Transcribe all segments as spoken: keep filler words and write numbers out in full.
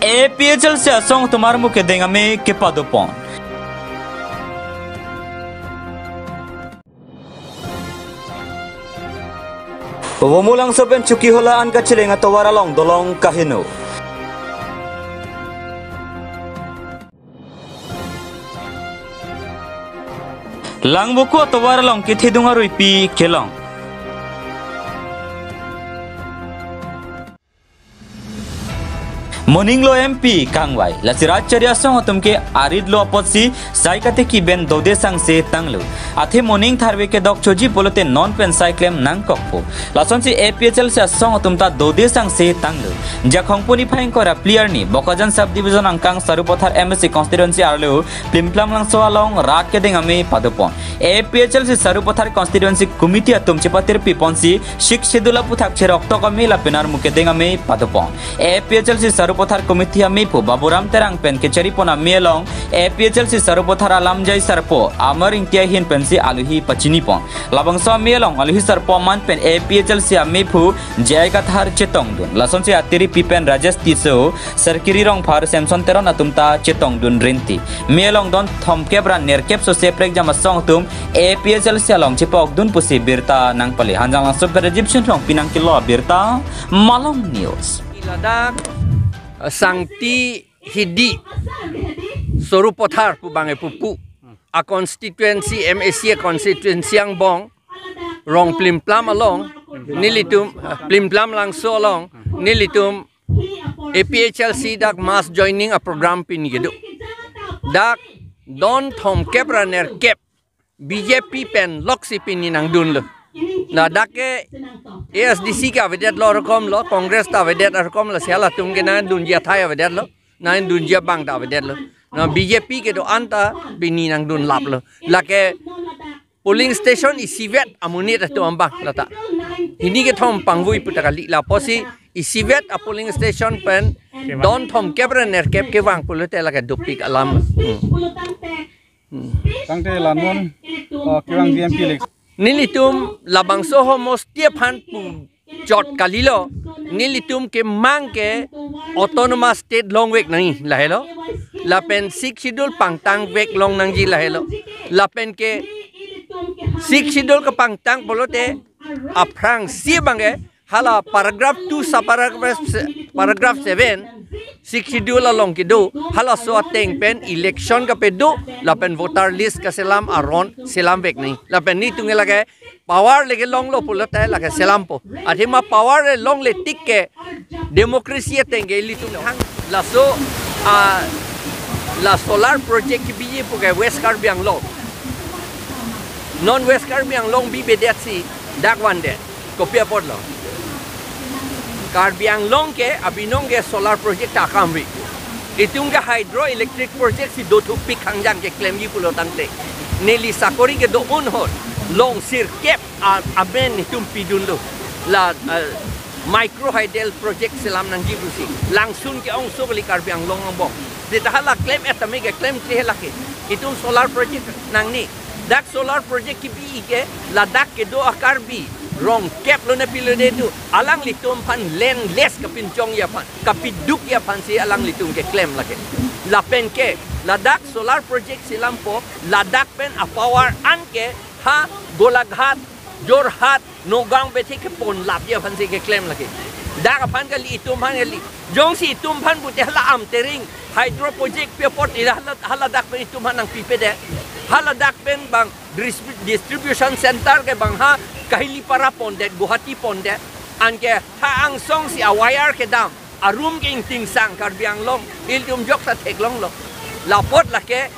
A P H L C asong atum armu kedeng ame kepadopon. Vomulangso pen Chokihola an kacheleng atovar along dolong kaheno. Langvoku atovar along kethedung aruipi kelong. Moning lo M P kangvai, lasi rajchari asong atum ke arit lo apotsi sai katiki pen dode sangse tanglo. Athe moning tharve kedok choji pulote non pen sai klem nangkokpo. Lasonsi A P H L C asong atum ta dode sangse tanglo. Jakhong puni phai ingkoi ra phli arni, Bokajan Sub Division angkang Sarupathar M A C constituency arlo, Plimplamlangso along rat kedeng ame padopon. A P H L C Sarupathar constituency committee atum chepatirpi ponsi Sixth Schedule aputhak cherok tok ame lapen armu kedeng ame padopon. A P H L C Sarupathar committee amephu Baburam Terang pen kecharipon ame along A P H L C Sarupathar alamjai sarpo Amar Ingti ahin pensi aluhi pachinipon. Labangso ame along aluhi sarpo aman pen A P H L C amephu J I Kathar chetongdun. Lasonsi atiripi pen Rajesh Tisso, Sarkiri Rongphar, Samson Teron atum ta chetongdun rinti. Ame along don thomkep ra nerkep sose prekjam asong atum A P H L C along chepokdun pusi birta nangpale. Hanjanglangso pen Rajiv Shinrong pinang kilo birta Malong News. Ladak, eh, Sangti Hidi Sarupathar pu bang e pupu a constituency, M A C a constituency angbong, rong Plimplam along, nelitum, eh, Plimplamlangso along, nelitum A P H L C dak mass joining a program pini kedo. Dak don thomkep ra nerkep B J P pen loksi pini nangdunlo. Ladak ke A S D C ke avedet lo rokom lo, Congress ta avedet rokom lo, si halatum ke nangdunji athai avedet lo, nangdunji abang ta avedet lo. Na B J P kedo-an ta pini nangdun laplo. Lake polling station isivet amonit atum abang lata. Hini kethom pangvui puta kali, lapusi isivet a polling station pen don thomkep ra nerkep kevang pulote lake dopik alam. Hmm. Tangte la non, uh, kevangji M P election. Nelitum labangso homosti aphan puchot kalilo, nelitum ke mang ke autonomous state longvek nangji lahelo. Lapen Sixth Schedule pangtangvek long nangji lahelo. Lapen ke Sixth Schedule kepangtang pulote aphrangsi abang ke hala paragraph two sub paragraph se-, paragraph seven, Sixth Schedule along kedo, halaso ateng pen election kapedo, lapen voter list kaselam aron selamvek nangji. Lapen netum ke lake power le kelonglo pulote lake selampo. Athema power le longle tik ke democracy ateng ke ilitum thang. Laso, ah, la solar project kebiji pu ke West Karbi Anglong. Non West Karbi Anglong bibedet si dak vandet. Kopi apotlo? Karbi Anglong ke abinong ke solar project ta akam vi. Itum ke hydroelectric project si dothupik hangjang keklemji pulo tangte, neli sakori kedo-an ahut long sirkep a-, amen itum pidunlo. La, eh, micro hydel project selam nangji pusi. Langsun ke-ongso kali Karbi Anglong angbong. Seta hala klem-et tame keklem te lake. Itum solar project nangne. Dak solar project kebi ke ladak kedo a Karbi rongkep lone pilo de tu, alanglitum aphan landless kapinchongji aphan, kapidukji aphansi alanglitum keklem lake. Lapen ke ladak solar project selampo, ladak pen a power an ke ha Golaghat, Jorhat, Nagaon bethe keponlapji aphansi keklem lake. Dak aphan kali, itum aphan kali. Jongsi itum aphan pute hala Amtering hydro project pi apot ira hala, haladak pen itum aphan nangpipedet. Haladak pen bang dris-, distribution center ke bang ha Kahilipara pondet, Guwahati pondet. Anke ha angsong si a wire kedam, arum ke ingtingsang Karbi Anglong, ilitum joksa theklonglo. Lapot lake,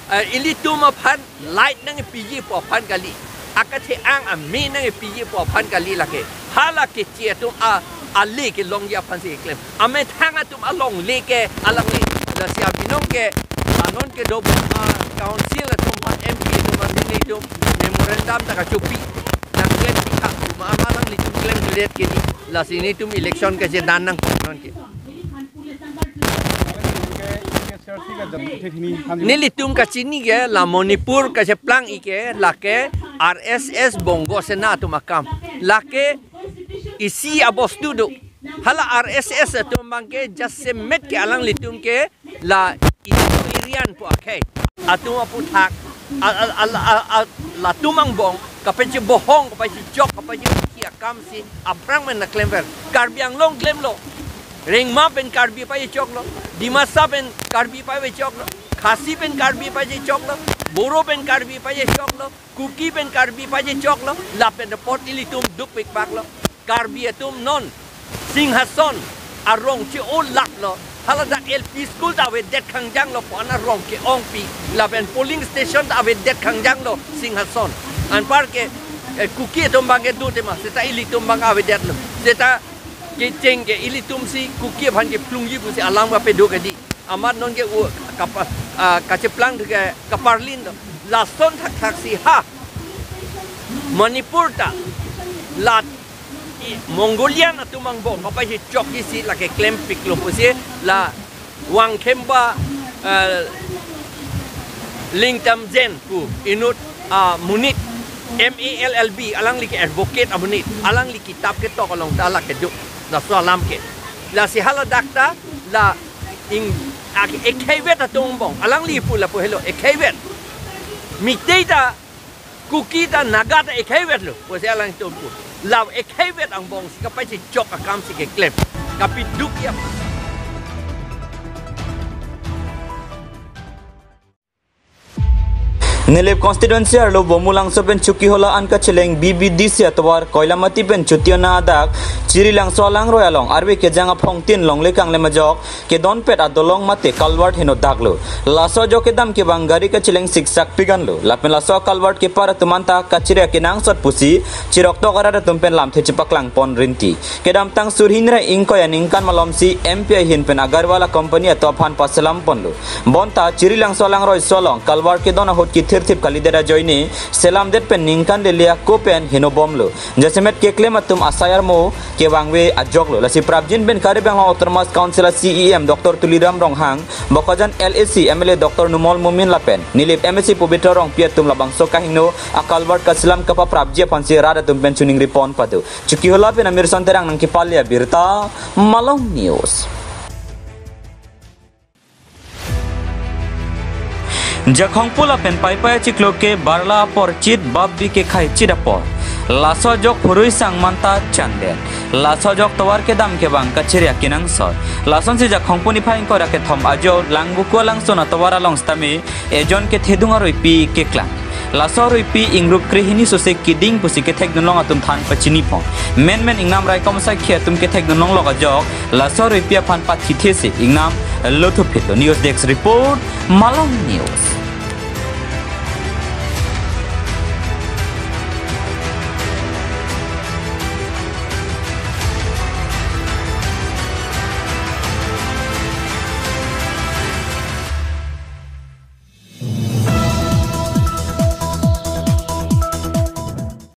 eh, ilitum aphan light nangpiji pu aphan kali. Akethe-ang ame nangpiji pu aphan kali lake. Hala keche atum a, ale kelongji aphansi keklem. Amethang atum alongle ke, alangle. Lasi abinong ke, anon kedo, ah, council atum aphan, M P atum aphan nelitum memorandum ta kachopi. Nangklempi tha, ma alanglitum klemdet ke ni. Lasi netum election kachedan nangkok non ke. Nelitum kachini ke la Manipur kacheplang-i ke lake R S S Bongo Sena atum akam. Lake isi abostu do. Hala R S S atum abangke jasemet ke alanglitum ke la Irian pu akhei atum aputhak a, a, a, a, a, latum angbong kapachebohong, kapachechok, kapache-uki akamsi aphrang pen nangklemver. Karbi Anglong klemlo. Rengma pen Karbi pachechoklo. Dimasa pen Karbi pachechoklo. Khasi pen Karbi pachechoklo. Boro pen Karbi pachechoklo. Kuki pen Karbi pachechoklo. Lapen apot ilitum dukpikpaklo. Karbi atum non Singhason arong che-o laplo. Haladak L P school ta avedet khangjanglo pu an arong ke-ongpi. Lapen polling station ta avedet khangjanglo Singhason. Anparke, eh, Kuki atum abangke do tema. Seta ilitum abang avedetlo. Seta kecheng ke ilitumsi Kuki aphan kephlungji pusi alam kapedo kedi. Amat nonke u-, kapa-, ah, kacheplang ke kaparlinlo. Lason thakthaksi ha Manipur ta la i Mongolian atum angbong kapachechokji si lake klempiklo pusi la Wangkhemba, eh, Lingtamjen pu inut amonit M A L L B, alangli ke advocate amonit, alangli kitap ketok along ta lake do, laso alam ke. Lasi haladak ta la ing, ak-, ekheivet atum angbong, alangli pu lapu helo, ekheivet. Meitei ta, Kuki ta, Naga ta ekheivetlo pusi alangtum pu. La ekheivet angbongsi kapachechok akamsi keklem. Kapiduk ya. Nilip constituency arlo Bomulangso pen Chokihola an kacheleng B B D C atovar Koilamati pen Chutiona adak Chirilangso alangroi along arve kejang aphongtin longle kanglem ajok kedonpet adolong mate culvert heno daklo. Laso ajok kedam kevang gari kacheleng siksak piganlo. Lapen laso culvert kepar atum anta kachiri akenangsot pusi chiroktok arat atum pen lamthe chepaklangpon rinti. Kedamtang suri hini ra ingkoi aningkan malomsi M P ahin pen Agarwal company atum aphan paselamponlo. Bonta Chirilangso alangroi so along culvert kedon ahut kethirthip kalidet ajoine selamdet pen ningkan lele ako pen henobomlo. Jasemet keklem atum asai armo kevangve ajoklo. Lasi prapjin pen Karbi Anglong Autonomous Council a C E M Doctor Tuliram Ronghang, Bokajan L A C M L A Doctor Numal Momin lapen Nilip M A C Pobitro Rongpi atum labangso kahingno a culvert kaselam kapaprapji aphansi rat atum pen chiningripon pado. Chokihola pen Amirson Terang nangkepale abirta, Malong News. Jakhongpo lapen Paipai achiklo ke barla apor chit bap bi kekhai chit apor. Laso ajok phurui sang manta chanden. Laso ajok tovar kedam kevang kachiri akenangsot. Lasonsi Jakhongpo niphai ingkoi ra kethom ajo Langbuku alangsun atovar along sitame ejon kethedung aruipi keklang. Laso aruipi ingrup krehini sose keding pusi kethekdunlong atum than pachinipon. Menmen ingnam raikom asaikhi atum kethekdunlonglok ajok laso aruipi aphan pathithesi ingnam lothuphitlo. News Desk Report, Malong News.